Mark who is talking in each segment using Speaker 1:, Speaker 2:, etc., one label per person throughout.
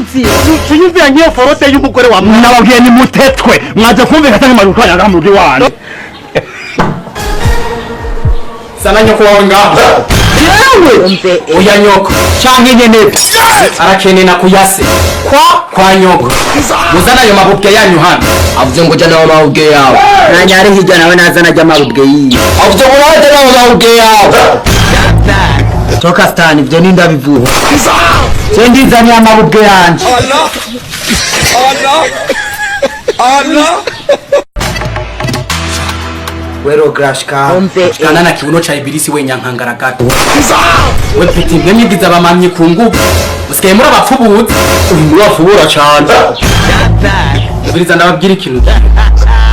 Speaker 1: kuzimu.
Speaker 2: Tunyumvira nk'iyo forode y'umugore wa
Speaker 3: Nababwiye ni mutetwe, mwaje kumvika cyangwa mwaje gutwara ngaha mu rugo iwanyu.
Speaker 4: Sana nyoko wawe ngaho.
Speaker 3: Yewe!
Speaker 4: Oya nyoko canke nyene arakenena kuyase kwa nyoko. Muzana ayo mabubwe yanyu hano.
Speaker 5: Avuze ngo jya nawe amabubwe yawe.
Speaker 1: Nanjye ari hirya nawe nazana ajya amabubwe yiwe.
Speaker 5: Avuze ngo nawe jya nawe amabubwe yawe.
Speaker 1: Toka stani ibyo ni ndabivuga. Je ndizaniye amabubwe yanje. Wero grashka.
Speaker 4: Kana na kibuno cha ibilisi we nyankangara gato. We peti mwe mwigiza abamamyi ku nguvu. Musigaye muri abapfubuzi.
Speaker 3: Urafubura cyane.
Speaker 4: Ubiriza ndababwira ikintu.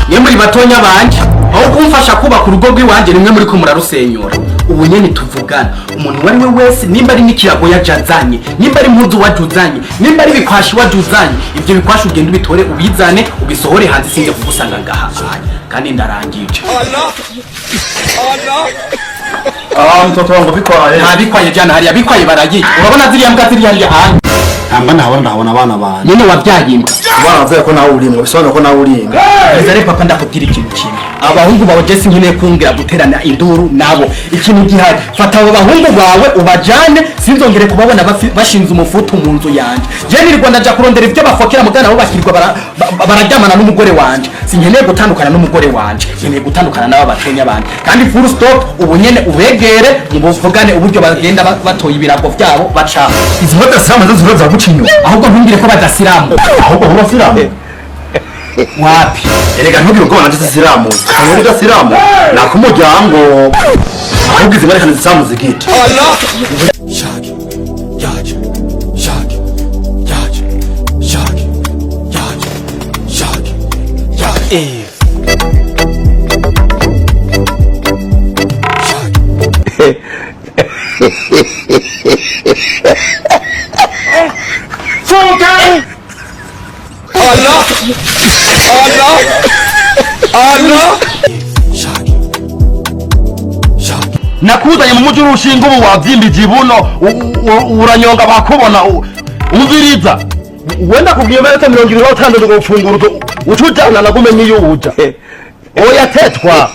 Speaker 4: Mwe muri batonya banje aho kumfasha kubaka urugo rw'iwanje nimwe muri ko murarusenyura. Ubu nyene tuvugana umuntu uwo ari we wese, nimba ari n'ikirago yajazanye, nimba ari impuzu wajuzanye, nimba ari ibikwashi wajuzanye, ibyo bikwashi ugenda ubitore ubizane ubisohore hanze, sinze kugusanga ngaha kandi ndarangije.
Speaker 3: Ah, mtoto wangu bikwaye.
Speaker 4: Nta bikwaye jana hariya bikwaye baragiye. Urabona ziriya mbwa ziri hariya hanze.
Speaker 3: Ntabwo ndahabona abana banje.
Speaker 4: Nyene wabyaye imbwa.
Speaker 3: Baravuye ko nawe urimwe, bisobanura ko nawe urimwe.
Speaker 4: Biza rero papa ndakubwira ikintu kimwe. Abahungu bawe je sinkeneye kumbwira guterana induru nabo. Ikintu gihari, fata abo bahungu bawe ubajane, sinzongere kubabona bashinze umufutu mu nzu yanje. Je nirirwa ndaja kurondera ivyo bafokera mugana nabo bakirwa bararyamana n'umugore wanje. Sinkeneye gutandukana n'umugore wanje, nkeneye gutandukana n'aba batonya banje. Kandi full stop, ubu nyene ubegere mubuvugane uburyo bagenda batoye ibirago vyabo baca.
Speaker 3: Izi badasilamu zo ziroza guca inyuma.
Speaker 4: Ahubwo ntumbwire ko badasilamu.
Speaker 3: Ahubwo urasilamu.
Speaker 4: Wapi?
Speaker 3: Erega ntugire ubwoba nanje sisilamu. Ntabwo udasilamu. Nakumuryango. Ahubwo izi mwerekana zisilamu zigita. Nakuzanye mu muji urushinga ubu wavyimbije ibuno uranyonga bakubona umviriza. Wenda kubwiye iminota 26 ngo ufungura uca ujana nagumenye iyo uja. Oya tetwa.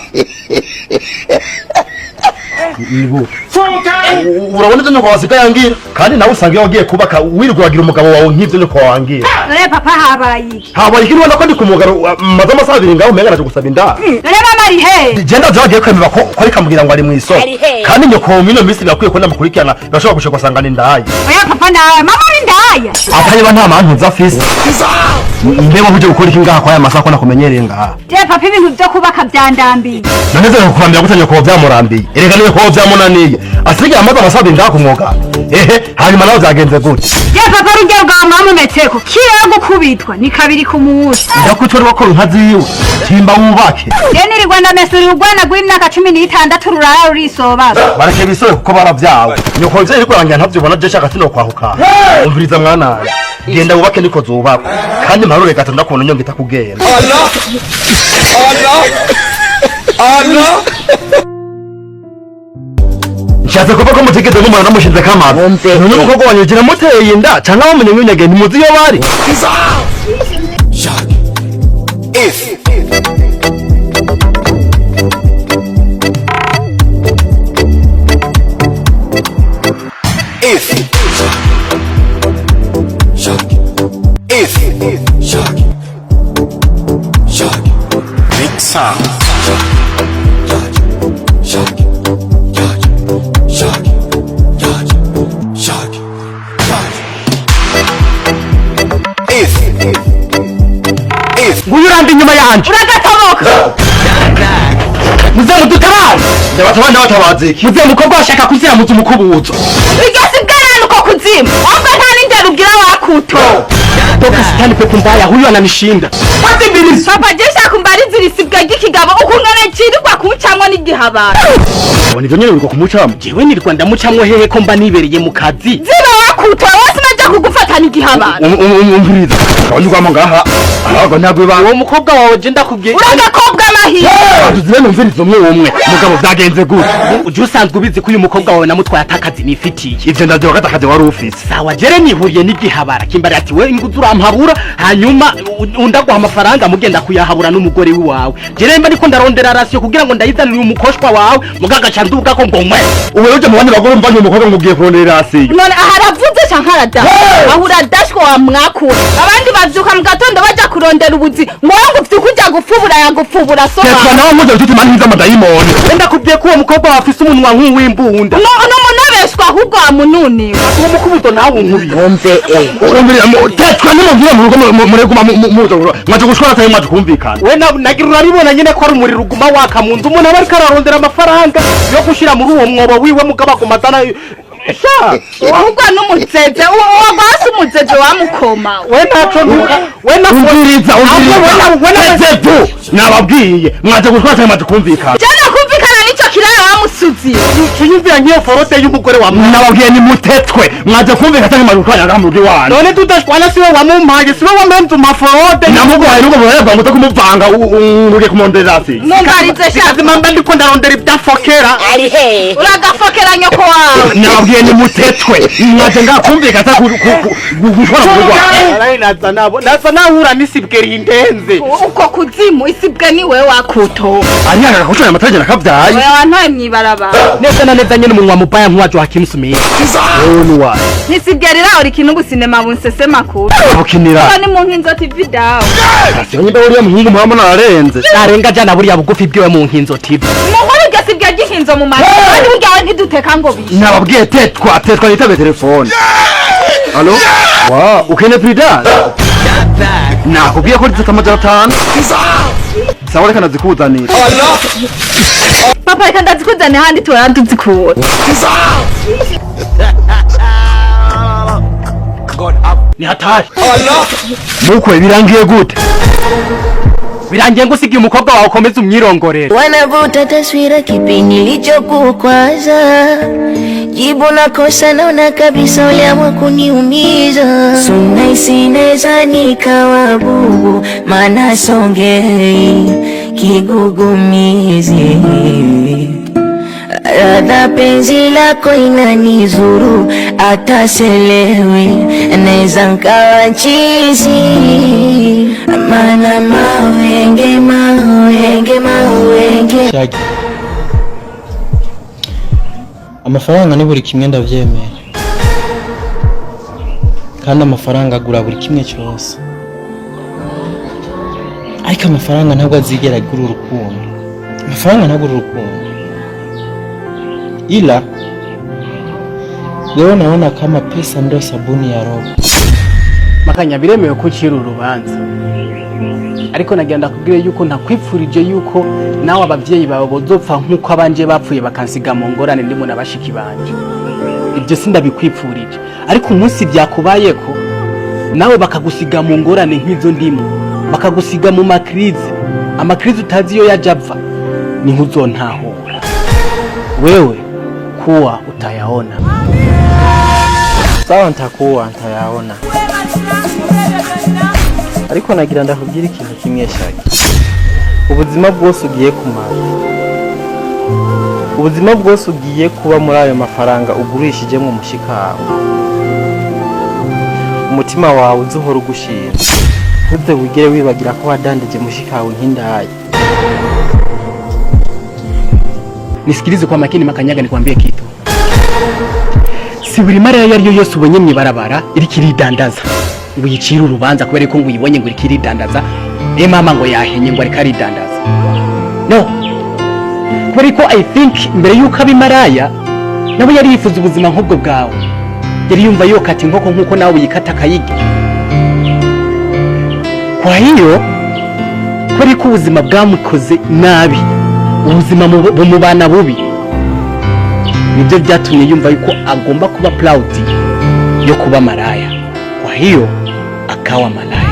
Speaker 3: Urabona ivyo nyoko wasigaye angira, kandi nawe usanga iyo wagiye kubaka wirirwa uragira umugabo wawe nk'ivyo nyoko wangira.
Speaker 6: None papa habaye iki?
Speaker 3: Habaye iki? Ubona ko ndi ku mugaro maze amasaha abiri ngaho umenga naje gusaba indaro.
Speaker 6: None mama ari he?
Speaker 3: Je ndaje wagiye kwemera ko ariko ambwira ngo ari mw'isoko.
Speaker 6: Ari he?
Speaker 3: Kandi nyoko mino minsi birakwiye ko ndamukurikirana, birashobora gushika ugasanga ni indaya.
Speaker 6: Oya papa nawe mama ari indaya.
Speaker 3: Atariba nta mantuza afise. Mbe wowe uje gukora iki ngaha kwa aya masaha ko nakumenyereye ngaha?
Speaker 6: Je papa ibintu vyo kubaka vyandambiye.
Speaker 3: None se kukurambira gute nyoko vyamurambiye? Erega niwe ko vyamunaniye. Asigaye amaze amasaha abiri ngaha ku mwuga. Ehe, hanyuma nawe vyagenze gute?
Speaker 6: Je papa urugero rwawe mwamumetseko kira gukubitwa ni kabiri ku munsi.
Speaker 3: Ndakwitora wakora inka ziwe. Timba wubake.
Speaker 6: Je nirirwa ndamesura urwana rw'imyaka 16 rurara rurisoba.
Speaker 3: Bareke bisore kuko baravyawe. Nyoko ivyo iriko arangira ntavyubona, je shaka sino kwahuka. Umviriza mwana wanje. Genda wubake niko zubakwa. Kandi mparure gato ndakubona nyonga itakugenda. Nshatse kuvuga ko mutigeze mumara namushinze kamazi. None umukobwa wanjye ugira muteye inda canke abamumenye mw'inyege ntimuzi iyo bari.
Speaker 4: Nguyu uramba inyuma yanje.
Speaker 6: Uragatoboka.
Speaker 4: Muze mudutabare.
Speaker 3: Ndabatabara ndabatabaza iki?
Speaker 4: Muze mukobwa washaka kuziramuza umukubuzo.
Speaker 6: Igasi bwaranu ko kuzimu. Ahubwo nta n'indero ugira wakuto.
Speaker 4: Toka sitani pepo mbaya huyu ananishinda.
Speaker 6: Papa je shaka umbarize irisibwa ry'ikigabo ukungana cirirwa kuncamwo n'igihabara.
Speaker 3: Ubona ivyo nyene uriko kumucamo.
Speaker 4: Jewe nirirwa ndamucamwo hehe ko mba nibereye mu kazi.
Speaker 6: Ziba wakuto wose naja kugufatana igihabara.
Speaker 3: Umviriza. Abanyurwamo ngaha. Ahubwo ntabwo iba.
Speaker 4: Uwo mukobwa wawe je ndakubwiye.
Speaker 6: Uragakobwa Ndarahiye.
Speaker 3: Tuzibe numviriza umwe umwe. Mugabo byagenze gute?
Speaker 4: Ujye usanzwe ubizi ko uyu mukobwa wawe namutwaye atakazi nifitiye.
Speaker 3: Ivyo ndavyo katakazi wari ufise.
Speaker 4: Sawa, jere nihuriye n'igihabara kimbari ati we inguzu urampabura, hanyuma undaguha amafaranga mugenda kuyahabura n'umugore wawe. Jere mba ndiko ndarondera ration kugira ngo ndayizanire uyu mukoshwa wawe, mugaga ca nduvuga ko ngo mwe.
Speaker 3: Ubu rero uje mu bandi bagore mvanye umukobwa ngo ugiye kurondera ration.
Speaker 6: None aha aravuze canke aradashwa? Aho uradashwa wa mwakura. Abandi bavyuka mu gatondo baja kurondera ubuzi, ngo wowe ngo uvyuke uja gupfubura, yagupfubura so.
Speaker 3: Tetwa nawe muze bituti mani z'amadayimoni.
Speaker 4: Wenda kubwiye ko uwo mukobwa wawe afise umunwa nk'uw'imbunda.
Speaker 6: No no munabeshwa ahubwo wamununiwe.
Speaker 4: Uwo mukubuzo nawe unkubiye.
Speaker 1: Wumve eh.
Speaker 3: Urumvira tetwa nimubwira mu rugo mureguma muzo mwaje gushwana cyangwa mwaje kumvikana.
Speaker 4: We nagira urabibona nyine ko ari umuriro uguma waka mu nzu, umuntu aba ariko ararondera amafaranga yo gushira muri uwo mwobo wiwe, mugabo aguma azana sha.
Speaker 6: Ahubwo n'umuzeze uwo gwasi umuzeze wamukoma.
Speaker 4: We ntaco ntuka we na
Speaker 3: Umviriza umviriza.
Speaker 4: We na
Speaker 3: Tetwa nababwiye mwaje gushwana cyangwa mwaje kumvikana.
Speaker 6: Jana kumvikana n'ico kiraya wamusuziye.
Speaker 4: Tuyumvira nk'iyo forode y'umugore wa mwana.
Speaker 3: Nababwiye ni mutetwe mwaje kumvikana cyangwa mwaje gushwana mu rugo iwanyu.
Speaker 4: None tudashwana siwe wamumpaye, siwe wampemvye amaforode.
Speaker 3: Namuguhaye n'ubwo buraya bwa kumuvanga ugiye kumurondera ration.
Speaker 6: Mumbarize sha.
Speaker 4: Zikazima mba ndiko ndarondera ibyafokera.
Speaker 1: Ari he?
Speaker 6: Uragafokera nyoko wawe.
Speaker 3: Nababwiye ni mutetwe mwaje ngakumvikana cyangwa gushwana mu rugo iwanyu.
Speaker 4: Arayi naza nabo naza nahura n'isibwe rindenze.
Speaker 6: Uko kuzimu isibwe ni wewe wakuto.
Speaker 3: Anyanga kushwana amatarage nakabyaye.
Speaker 6: Wewe wantoye mwibarabara.
Speaker 4: Neza na neza nyene umunwa mubaya nk'uwa Joachim Smith.
Speaker 3: Wowe ni wawe.
Speaker 6: Nisibwe riraho rikintu gusinema bunsese makuru.
Speaker 3: Bukinira.
Speaker 6: Ko ni mu nkinzo TV dawe.
Speaker 3: Ration nyimba uriya muhungu muhamona ararenze.
Speaker 4: Narenga jana buriya bugufi bwiwe mu nkinzo TV.
Speaker 6: Muhuru iryo sibwe ry'inkinzo mu mata. Kandi burya we ntiduteka ngo bishe.
Speaker 3: Nababwiye tetwa tetwa yitabe telefone. Allo? Wa, ukene prida? Nakubwiye ko zitata 500. Sawa reka nazikuzanira.
Speaker 6: Papa reka ndazikuzane handi tora tuzikura.
Speaker 4: Ni hatari.
Speaker 3: Mukwe birangiye gute?
Speaker 4: Birangiye ngo usigiye umukobwa wawe ukomeze umwirongorere.
Speaker 7: Wanavuta taswira kipi nilichokukwaza, jibu na kosa naona kabisa uliamua kuniumiza. Sunahisi naeza nikawa bubu, maana songei kigugumizi. Radha penzi lako inanizuru, hata selewi naeza nkawa chizi. Maana mawenge mawenge mawenge.
Speaker 8: Shaggy. Amafaranga ni buri kimwe ndavyemera, kandi amafaranga agura buri kimwe cyose, ariko amafaranga ntabwo azigera agura urukundo. Amafaranga ntagura urukundo, ila leo naona kama pesa ndo sabuni ya roho.
Speaker 4: Makanya biremewe ko ucira urubanza, ariko nagira ndakubwire yuko ntakwipfurije yuko nawe abavyeyi bawe bozopfa nk'uko abanje bapfuye bakansiga mu ngorane ndimo na bashiki banje. Ibyo sindabikwipfurije, ariko umunsi byakubayeko nawe bakagusiga mu ngorane nk'izo ndimo, bakagusiga mu makrize, amakrize utazi iyo yaja ava, niho uzontahura wewe kuwa utayaona.
Speaker 8: Sawa, ntakuwa ntayaona, ariko nagira ndakubwira ikintu kimwe Shaggy. Ubuzima bwose ugiye kumara, ubuzima bwose ugiye kuba muri ayo mafaranga ugurishijemo umushika wawe, umutima wawe uzohora ugushima. Ntuze wigere wibagira ko wadandaje mushika wawe nk'indaya.
Speaker 4: Nisikilize kwa makini Makanyaga, nikwambie kitu. Si buri maraya iyo ariyo yose ubonye mw'ibarabara iriko iridandaza ngo uyicire urubanza kubera ko ngo uyibonye ngo iriko iridandaza, eh mama ngo yahenye ngo ariko aridandaza. No, kubera ko I think mbere yuko aba imaraya nawe yari yifuza ubuzima nk'ubwo bwawe, yari yumva yokata inkoko nk'uko nawe uyikata akayirya. Kwa hiyo kubera ko ubuzima bwamukoze nabi, ubuzima bumubana bubi, nibyo byatumye yumva yuko agomba kuba proud yo kuba maraya. Kwa hiyo akawa malaya.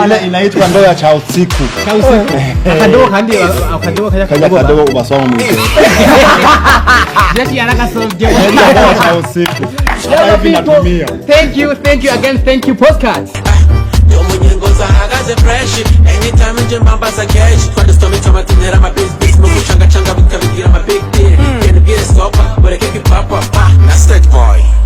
Speaker 9: Ile inaitwa ndoo ya cha usiku.
Speaker 10: Cha usiku. Akadobo kandi, akadobo kajya.
Speaker 9: Kajya kadogo ubasoma mu ijoro.
Speaker 10: Jeshi yaragasobye.
Speaker 9: Inaitwa ndoo ya cha usiku. Hata hivi natumia.
Speaker 10: Thank you, thank you again, thank you, postcards.
Speaker 11: Yo munyengo zahagaze fresh. Anytime nje mbambaza cash. Twari stormy, tamatinera ama biz.